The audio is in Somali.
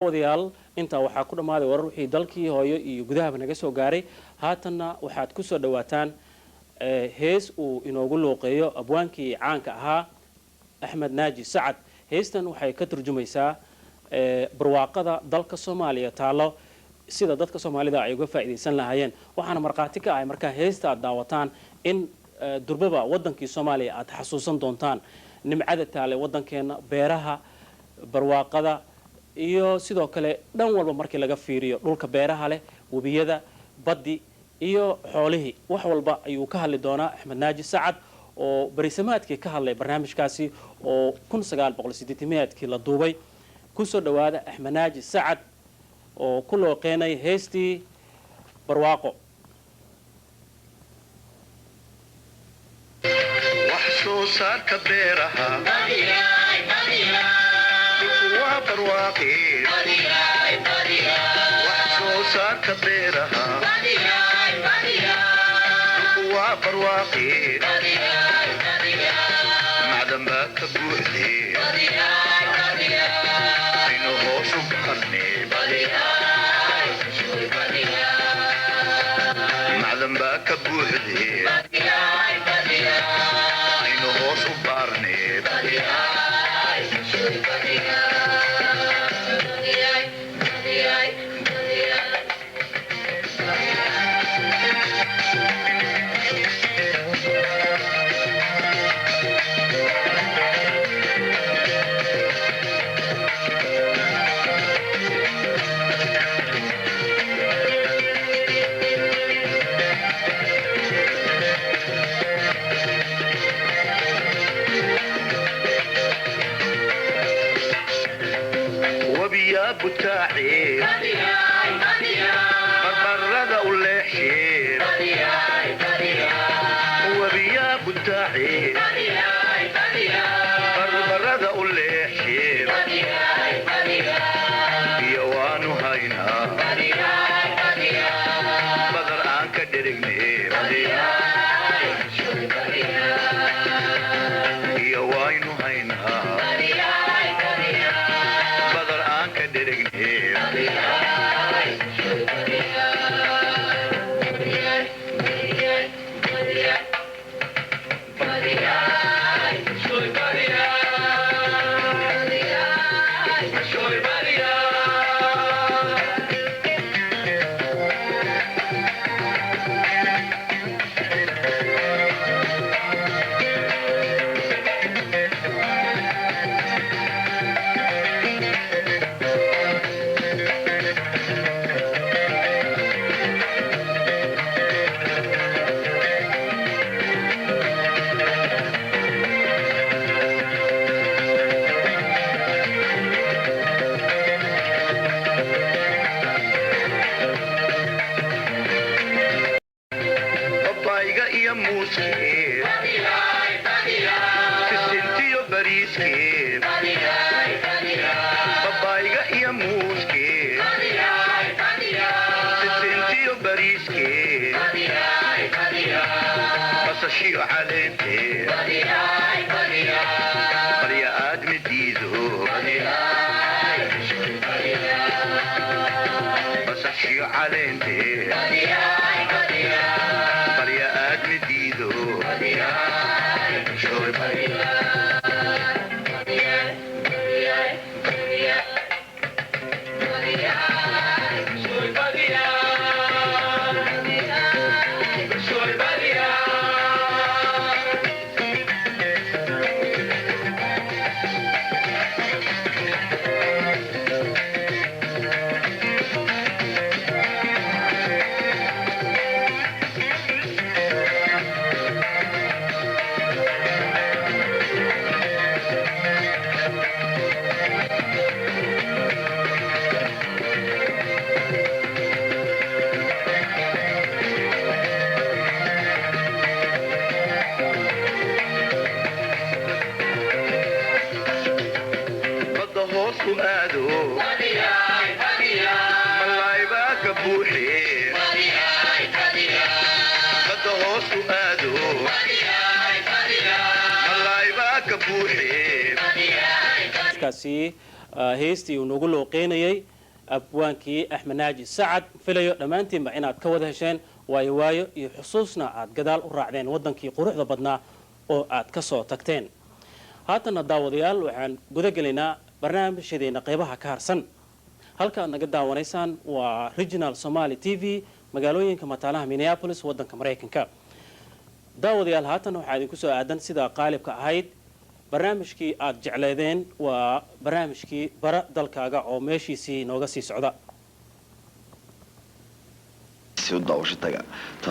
Wadayaal, intaa waxaa ku dhammaaday warar wixii dalkii hooyo iyo gudahaba naga soo gaaray. Haatanna waxaad ku soo dhawaataan hees uu inoogu luuqeeyo abwaankii caanka ahaa Axmed Naaji Sacad. Heestan waxay ka turjumaysaa barwaaqada dalka Soomaaliya taallo, sida dadka Soomaalida ay uga faa'iidaysan lahaayeen. Waxaana markhaati ka ahay markaa heesta aad daawataan in durbaba waddankii Soomaaliya aad xasuusan doontaan nimcada taale waddankeenna, beeraha, barwaaqada iyo sidoo kale dhan walba markii laga fiiriyo dhulka beeraha leh, webiyada, baddi iyo xoolihii, wax walba ayuu ka hadli doonaa Axmed Naaji Sacad oo berisamaadkii ka hadlay barnaamijkaasi oo 1980-aadkii la duubay. Kusoo dhowaada Axmed Naaji Sacad oo ku looqeenay heestii Barwaaqo. Wax soo saarka beeraha dhulku waa barwaaqe. Wax soo saarka beeraha dhulku waa barwaaqe, macdan baa ka buuxde, aynu hoos u baarne. Macdan baa ka buuxde, aynu hoos u baarne. Wabiyaa butaace, barbarada u leexshe. Wabiyaa butaace, barbarada u leexshe. Biyo waanu haynaa, badar aan ka dherigne. Biyo waynu haynaa, badar aan ka dherigne. Babayga iyo muuskee, sisintiyo bariiskee. Babayga iyo muuskee, sisintiyo bariiskee, basashiyo caleentee, barya aadmi diido. Basashiyo caleentee, barya aadmi diido. Badda hoos u aado, malaay baa ka buuxe. Badda hoos u aado, malaay baa ka buuxe. Kaasi Heystii uu noogu looqeynayay abwaankii Axmed Naaji Sacad, filayo dhammaantiinba inaad ka wada hesheen waayo waayo iyo xusuusna aad gadaal u raacdeen waddankii quruxda badnaa oo aad ka soo tagteen. Haatanna, daawadayaal, waxaan guda gelaynaa barnaamijyadeena qeybaha ka harsan. Halka aad naga daawanaysaan waa Regional Somali TV, magaalooyinka mataanaha Minneapolis, waddanka Maraykanka. Daawadayaal, haatan waxaa idinku soo aadan, sida qaalibka ahayd, barnaamijkii aad jecleedeen, waa barnaamijkii Bara Dalkaaga oo meeshiisii nooga sii socda. Si u daawasho taga.